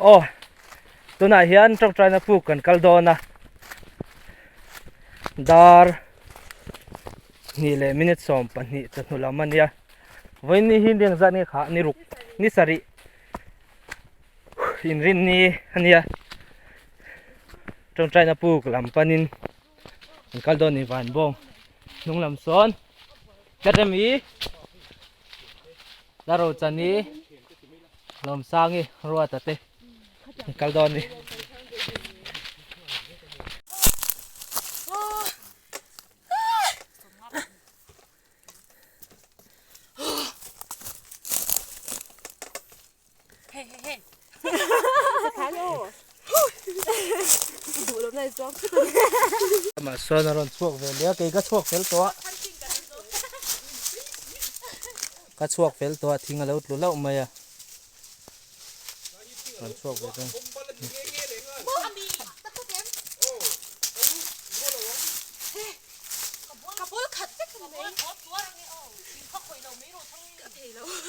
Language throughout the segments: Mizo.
Aw tunah hian tawngtaina puk kan kal dawn a dar hnih leh minute 12 chawhnu lam a nia vawiin ni hi ni engzat nge kha ni ruk ni sarih inrinni a nia tawngtaina puk lam panin an kal dawn a ni van bawng hnung lam sawn Teremi Larochani Lawmsangi Ruata te an kal dawn a ni. Amah sawn a rawn chhuak ve leh a kei ka chhuak fel tawh a ka chhuak fel tawh a thing a lo tlu hlauh mai a rawn chhuak ve dawn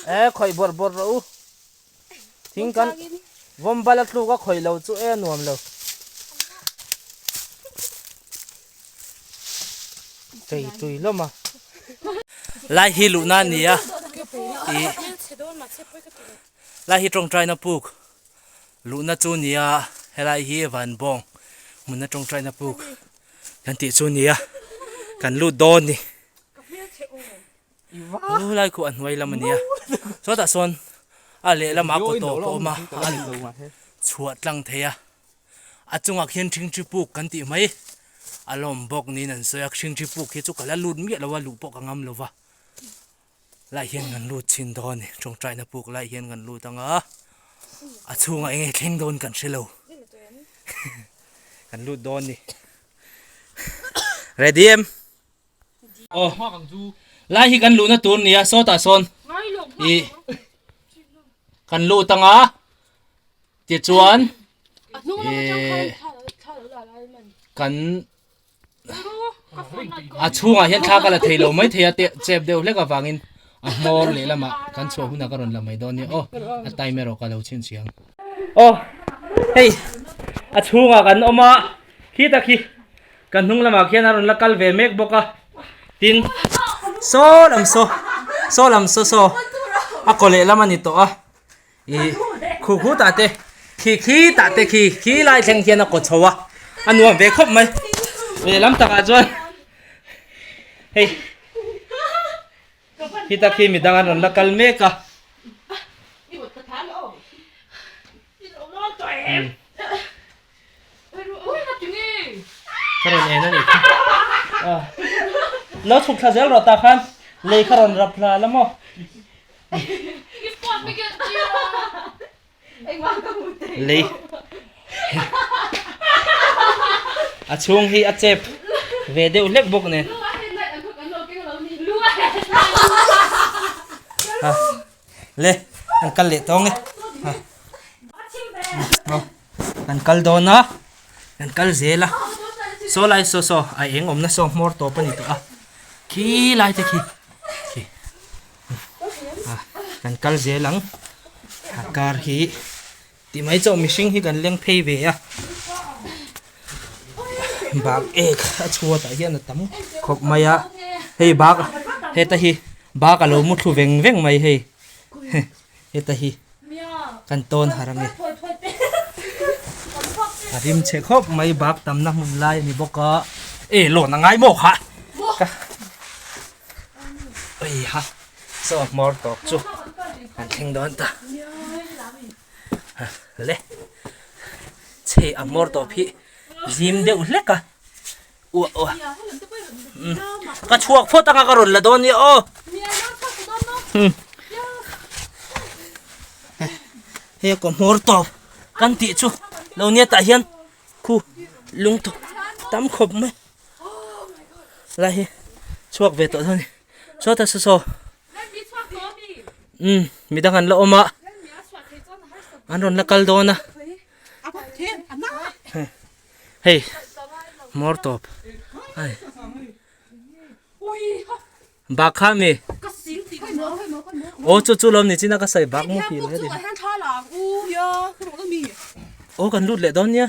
E khawih bawrh bawrh rawh u. Thing kan vawm bal a tluk a khawih lo chu e a nuam lo. Chei tui lawm a. Lai hi luhna a ni a. Ih lai hi tawngtaina puk luhna chu a ni a helai hi van bawng hmuna tawngtaina puk kan tih chu a ni a kan lut dawn a ni. Chu lai khu a hnuai lam a nia chutah sawn a lehlamah kaw tawp a awm a a chhuah tlang thei a a chungah khian thingthi puk kan tih mai a lawm bawk niin an sawi a thingthi puk hi chu ka la lut miah lo a luh pawh ka ngam lo va lai hian kan lut chhin dawn a ni tawngtaina puk lai hian kan lut ang a a chhungah eng nge thleng dawn kan hre lo kan lut dawn a ni ready em. Aw lai hi kan luhna tur nia sawtah sawn ih kan lut anga tichuan ih kan a chhungah hian thla ka la thei lo mai thei a te chep deuh hlek avangin a hmawr lehlamah kan chhuah hunah ka rawn la mai dawn nia aw a time erawh ka lo chhinchhiah ang. Aw hei a chhungah kan awm a khitah khi. Ka hnung lamah khian a rawn la kal ve mek bawk a, tin saw lam saw saw lam saw saw a kaw leh lam a ni tawh a, ih khu khu tah te khi khi tah te khi khi lai thleng hian a kaw chho a, a nuam ve khawp mai lehlam takah chuan hei khita khi midang an rawn la kal mek a. Ka rawn en a nih kha. Lo chhuk thla zel rawh tah khan lei kha rawn rap hla la maw. Lei a chhung hi a chep ve deuh hlek bawk nen. Le an kal leh tawng e. Kan kal dawn a kan kal zel a saw lai saw saw a eng awmna saw hmawr tawp a ni tawh a khi lai te khi khi kan kal zel ang a kar hi tih mai chauh mihring hi kan leng phei ve a bak ek a chhuat ah hian a tam khawp mai a hei bak heta hi bak a lo mu thlu veng veng mai hei heta hi. Kan tawn har ange. A rim chhe khawp mai bak tamna hmun lai a ni bawk a. E lawn a ngai maw kha. Ka Ui ha saw a hmawr tawp chu kan thleng dawn ta. Le chhe a hmawr tawp hi zim deuh hlek a. Ua ua. Ka chhuak phawt anga ka rawn la dawn nia aw. Hei ka hmawr tawp kan tih chu lo nia tah hian khu lung tawp tam khawp mai lai hi chhuak ve tawh dawn a ni sawtah saw saw umm midang an la awm a an rawn la kal dawn a. Hei hmawr tawp ai bak kha mi. Aw chu chu lawm ni chin a ka sawi bak muhil he ti. Aw kan lut leh dawn nia.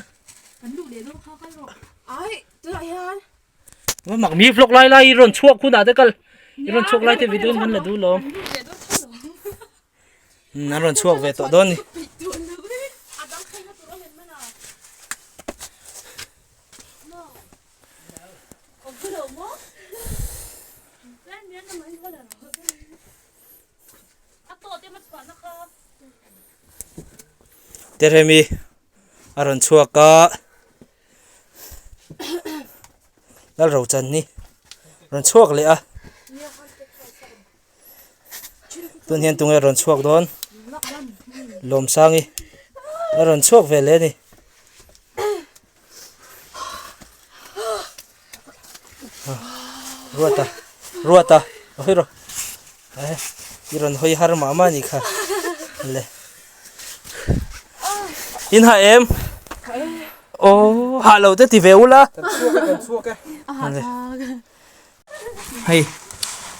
Va mak mi vlog lai lai i rawn chhuak hunah te kal i rawn chhuak lai te video in kan la duh lawm. An rawn chhuak ve tawh dawn ni. Teremi a rawn chhuak a Lalrochan hi rawn chhuak leh a tun hian tunge rawn chhuak dawn Lawmsangi a rawn chhuak ve leh a ni. Ruata Ruata a hawi rawh eh i rawn hawi har mah mah a nih kha le in ha em aw hah lo te ti ve ula hei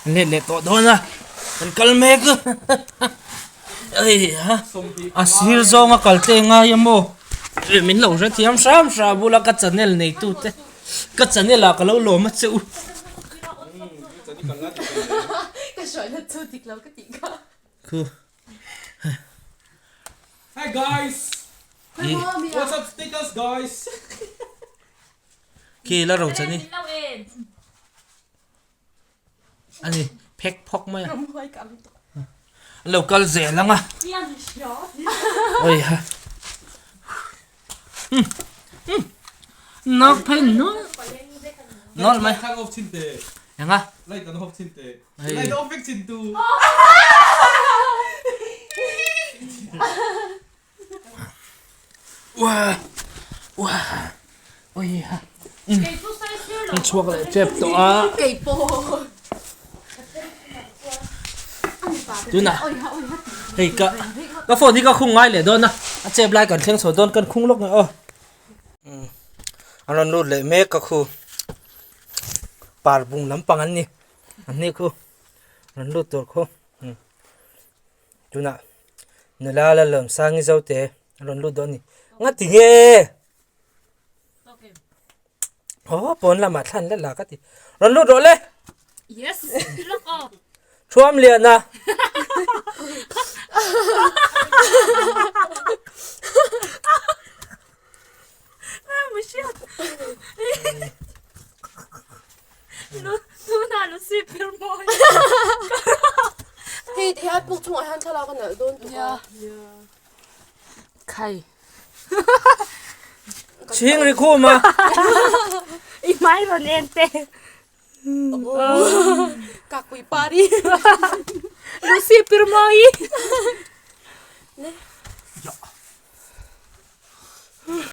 an let leh tawh dawn a kan kal mek hei ha a sir zawnga kal te ngai a maw min lo hrethiam hram hram bula ka channel nei tu te ka channel ah ka lo lawm a che u khu Hi guys what's up status guys Khi la ro chani. Ani phek phawk mai a. An lo kal zel ang a. Oi ha. Nok phei nual. Nual mai. Khang off chin te. Enga? Light an off chin te. Light off vek chin tu. Uah uah ui ha an chhuak leh tep tawh a tunah hei ka ka phone hi ka khung ngai leh dawn a a chep lai kan thleng chho dawn kan khung lawk nge aw an rawn lut leh mek ka khu par bung lampang an ni an ni khu rawn lut tur khu. Tunah nula la lawm sangi zo te a rawn lut dawn a ni. Nga ti nge? Aw pawn lamah thlan la la ka ti. Rawn lut rawh le. Yes. Lock off. Thuam lian a. Tuna lu si pir mawi. Hei ti hian puk chungah hian thlalak a nalh dawn tuk a. Khai. Chhing ri khum a. I hmai rawn en te. Kakpui pari. Lu si pir mawi.